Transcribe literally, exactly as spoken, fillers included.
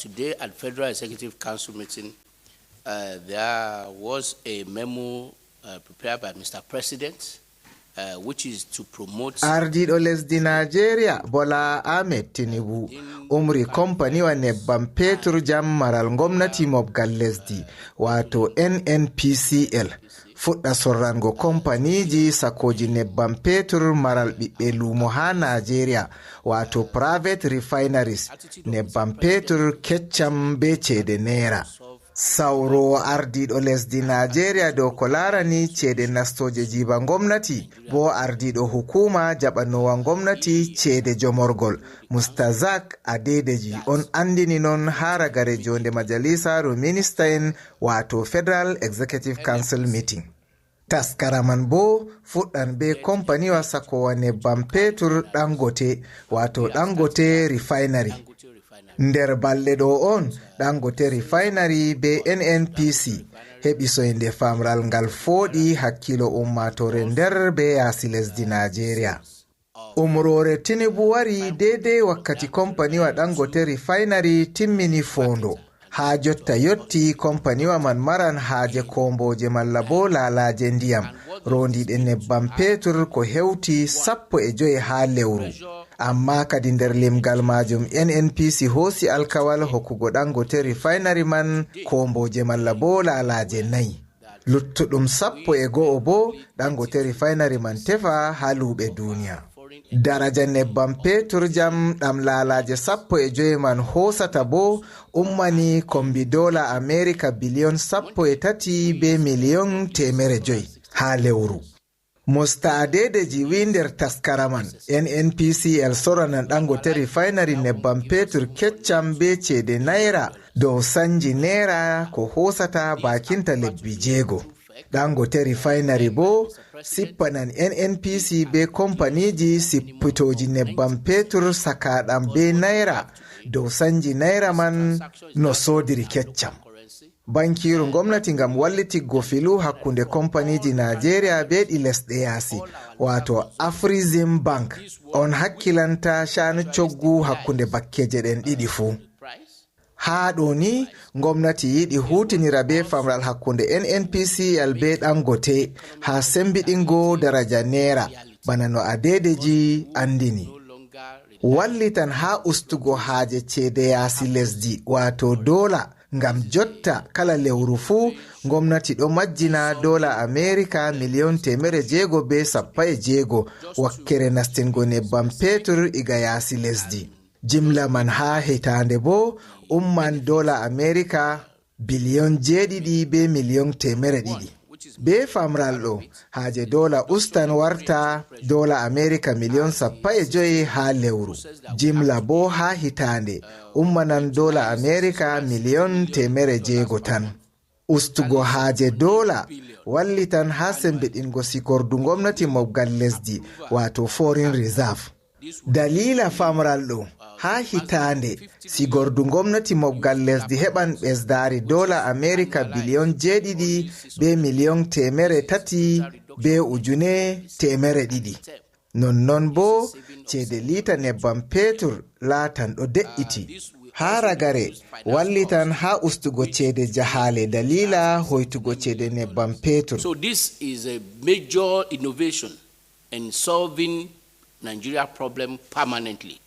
Today at Federal Executive Council meeting, uh, there was a memo uh, prepared by Mister President, uh, which is to promote Ardiiɗo lesdi Naajeeriya, Bola Ahmed Tinubu, umri kompaniwa nebbam petur jam maral ngomnati mobgal lesdi, wato N N P C L, fuɗɗa sorrango kompaniiji sakooji nebbam petur maral ɓiɓɓe luumo haa Naajeeriya, wato private refineries, nebbam petur keccam be ceede neera. Sawroowo ardiiɗo lesdi Naajeeriya dow ko laarani ceede nastooje jiiba ngomnati, bo ardiiɗo hukuuma jaɓanoowa ngomnati ceede jomorgol, Mustazak Adedeji, on anndini non haa ragare joonde majalisaaru minista en, wato Federal Executive Council meeting. Taskara man bo fuɗɗan be kompaniwa sakoowa nebbam petur Dangote, wato Dangote Refinery. Nder balɗe ɗo on, Dangote Refinery be N N P C heɓi soynde famral ngal fooɗi hakkilo ummaatore nder be yaasi lesdi Naajeeriya. Umroore Tinubu wari deydey wakkati kompaniwa Dangote Refinery timmini foondo. Haa jotta yotti, kompaniwa man maran haaje koombooje malla bo laalaaje ndiyam, roondiiɗe nebbam petur ko hewti sappo e joy haa lewru. Amma kadi nder limgal maajum, N N P C hoosi alkawal hokkugo Dangote Refinery man koombooje malla bo laalaaje nayi. Luttuɗum sappo e go'o bo, Dangote Refinery man tefa haa luuɓe duniya. Daraja nebbam petur jam ɗam laalaaje sappo e joy man hoosata bo ummani kombi dola Amerika biliyon sappo e tati be miliyon teemere joy haa lewru. Mosta Adedeji wi nder taskara man, N N P C L soranan Dangote Refinery nebbam petur keccam be ceede naira dow sanji neera ko hoosata baakinta lebbi jeego. Dangote Refinery bo sippanan N N P C be kompaniiji sippitooji nebbam petur sakaaɗam be naira dow sanji naira man no soodiri keccam. Bankiiru ngomnati ngam wallitiggo filu hakkunde kompaniiji Naajeeriya be ɗi lesɗe yaasi, wato Afrizim Bank, on hakkilanta shaanu coggu hakkunde bakkeeje ɗen ɗiɗi fuu. Haa ɗo ni, ngomnati yiɗi huutinira be famral hakkunde N N P C L be Dangote haa sembiɗingo daraja neera, bana no Adedeji andini. Wallitan haa ustugo haaje ceede yaasi lesdi, wato dola, ngam jotta kala lewru fuu, ngomnati ɗo majjina dola Amerika miliyon teemere jeego be sappo e jeego, wakkere nastingo nebbam petur iga yaasi lesdi. Jimla man haa hitaande bo umman dola Amerika biliyon jeeɗiɗi be miliyon teemere ɗiɗi. Be famral ɗo, haaje dola ustan warta dola Amerika miliyon sappo e joy haa lewru. Jimla bo haa hitaande ummanan dola Amerika miliyon teemere jeego tan. Ustugo haaje dola wallitan haa sembiɗingo sigordu ngomnati mobgal lesdi, wato foreign reserve. Daliila famral ɗo, haa hitaande, sigordu ngomnati mobgal lesdi heɓan ɓesdaari dola Amerika biliyon jeeɗiɗi be miliyon teemere tati be ujune teemere ɗiɗi. Nonnon bo, ceede liita nebbam petur laatan ɗo de'iti. Haa ragare, wallitan haa ustugo ceede jahaale daliila hoytugo ceede nebbam petur. So this is a major innovation in solving Nigeria problem permanently.